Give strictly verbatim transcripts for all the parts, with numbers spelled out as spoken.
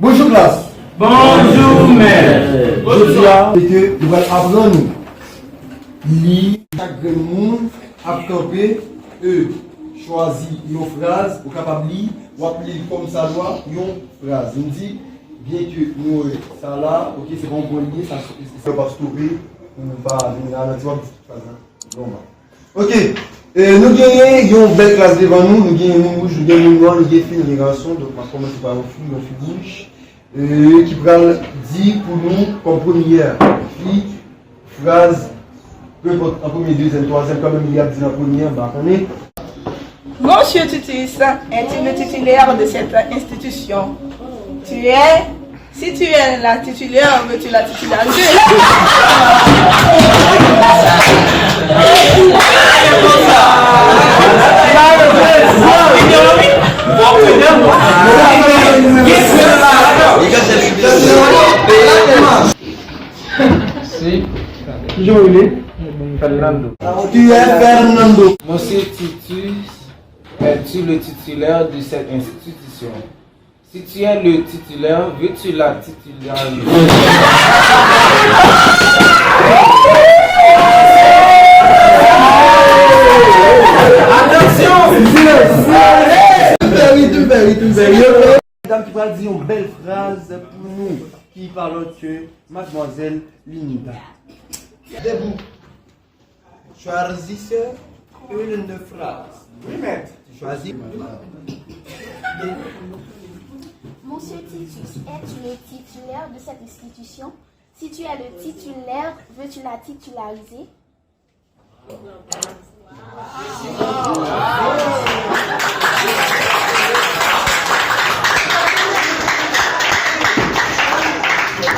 Bonjou klas. Bonjou mèt. Jodi a, se ke nou pral aprann nou li. Chak grenn moun ap kanpe, e, chwazi yon fraz, ou kapab li, w ap li l kòmsadwa, yon fraz. M di, byen ke nou wè sa la, oke, se pa yon pwen li ye, sa, sa p ap stope, pou nou pa vin ralanti, w ap di tout fraz la. Nòmal. Oke. E, nou genyen yon bèl klas devan nou. Nou genyen moun wouj, nou genyen moun nwa, nou genyen fi, nou genyen gason. Donk, m ap kòmanse pa yon fi, yon fi wouj, e, ki pral di pou nou kòm premyè fi, fraz, peu importe, an premye, dezyèm, twazyèm, kanmenm li ap di l an premye, m pa konnen. Monsieur Titus, es-tu le titulaire de cette institution? Tu es. Si tu es la titulaire, veux-tu la titulariser? Si. Kijan w rele? Fernando. Tu es Fernando. Monsieur Titus, es-tu le titulaire de cette institution? Si tu es le titulaire, veux-tu la titulariser? Attention! Very, very, very. Medam ki pral di yon bèl fraz pou nou, ki pa lòt ke Mademoiselle Linda. Debout. Choisissez une phrase. Oui, maître. Choisis. Monsieur Titus, es-tu le titulaire de cette institution? Si tu es le titulaire, veux-tu la titulariser?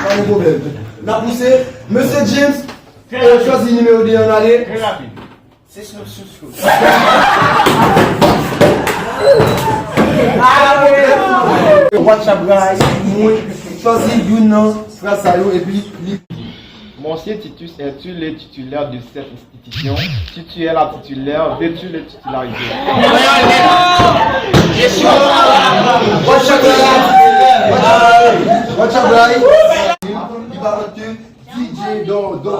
Pa gen pwoblèm. N ap pouse. Mesye James, euh, chwazi nimewo de an, ale. Trè rapid. Sis lou sou sou. Watch up, guys. Mwen chwazi youn nan fraz sa yo epi li. Monsieur Titus, es-tu le titulaire de cette institution? Si tu es la titulaire, veux-tu le titulariser? Watch up, guys. Watch up, guys. Li pa lòt ke D J Dodo.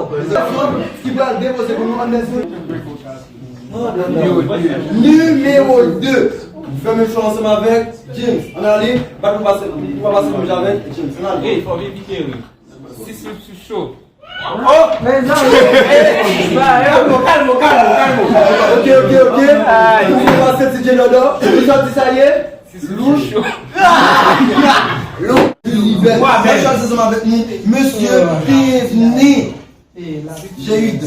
Ki pral depoze pou nou anndan. Nimewo de. Fè menm cho ansanm avèk James. Ann ale, bat pou pase, pou pa pase menm jan avèk James. Ann ale. Ey, fò m evite ri. Sis lip sou cho. Oh! Mezanmi. Kalmo, kalmo, kalmo, kalmo. Ok, ok, ok. Pou pase D J Dodo. Ou sòti sa ye? Louch. Louch. Libè. Mwen chwazi ansanm avèk nou, mesye Pivni. Jeyid.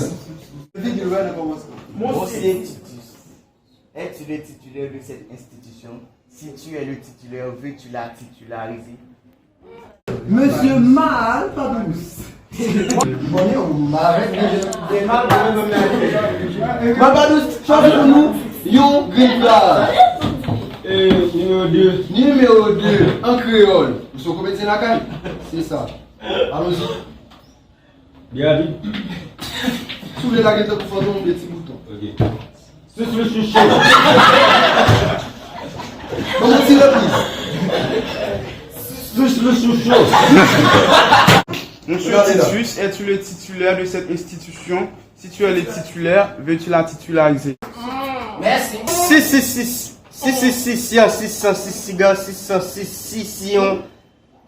Vin di l wè nan kòmansman. Monsieur Titus, es-tu le titulaire de cette institution? Si tu es le titulaire, veux-tu la titulariser? Mesye Malpadous. Konnen ou mal avèk mesye. Malpadous, chwazi pou nou yon green flag. E, nimewo de. Nimewo de, an kreyòl. Ou se yon komedyen lakay? Se sa. Allons-y. Byen rapid. Si w vle lage l tankou fantom, de ti bouton. Ok. Sis lou sou cho. Ban m ti repriz. Sis lou sou cho. Monsieur Titus, es-tu le titulaire de cette institution? Si tu es le titulaire, veux-tu la titulariser? Mèsi. Sis, sis, sis. Sis, sis, sis, sis, sis, sis, siga, sis, sis, sis, siyon.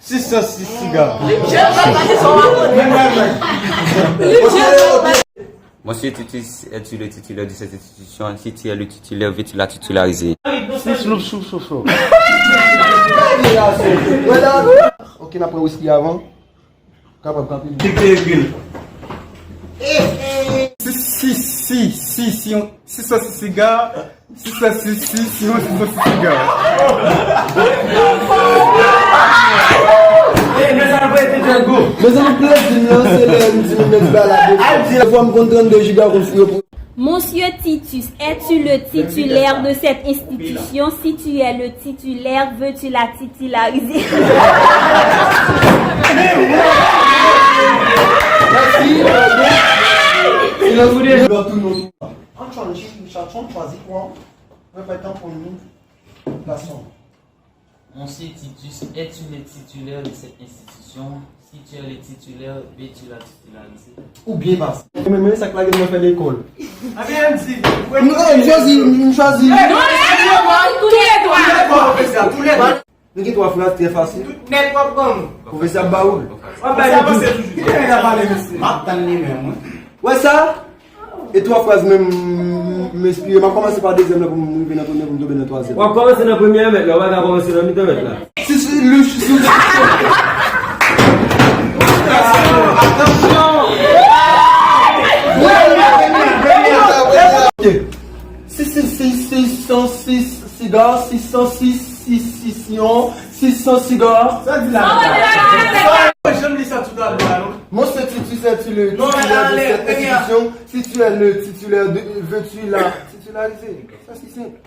Sis san sis siga. Monsieur Titus, es-tu le titulaire de cette institution? Si tu es le titulaire, veux-tu la titulariser? Sis lou sou sou sou. Ok, n ap pran wiski avan. Kapab kanpe. Sis, sis, sis, sis, sis, sis san sis siga. Sis san sis, sis, sis san sis siga. Mezanmi, plezi m lan, se lè m di moun nan di bagay la de fwa. Fwa m konn trannde jiga, konn fouye pou. Monsieur Titus, es-tu le titulaire de cette institution? Si tu es le titulaire, veux-tu la titulariser? Mèsi. Antoine, Richardson, chwazi pou an. Repètan pou nou. Gason. Monsieur Titus, es-tu le titulaire de cette institution? Si tu es le titulaire, veux-tu la titulariser? Ou byen pase. Mwen menm, sa k lage m nan fè lekòl. Ebyen, m di, non, m chwazi, m chwazi. Tous les trois. Tous les trois. Nou gen twa fraz trè fasil. Tout nèt w ap ban m. Pwofesè ap ba ou l. W ap ba li tou. Kite nèg la pale, mesye. M ap tann li menm, wi. Wè sa? E twa fraz menm m enspire. M ap kòmanse pa dezyèm nan pou m rive nan premye pou m tonbe nan twazyèm. W ap kòmanse nan premye a, mèt la. W pa ka kòmanse nan mitan, mèt la. Si, si, li, si, si. Atansyon! Ok. Sis, sis, sis, sis san sis siga, sis san sis, sis, sis, yon, sis san siga. Sa di la? Sa, janm li sa tout a lwa, non? Monsieur Titus, es-tu le titulaire de cette institution? Si tu es le titulaire de, veux-tu la titulariser? Sa, c'est simple.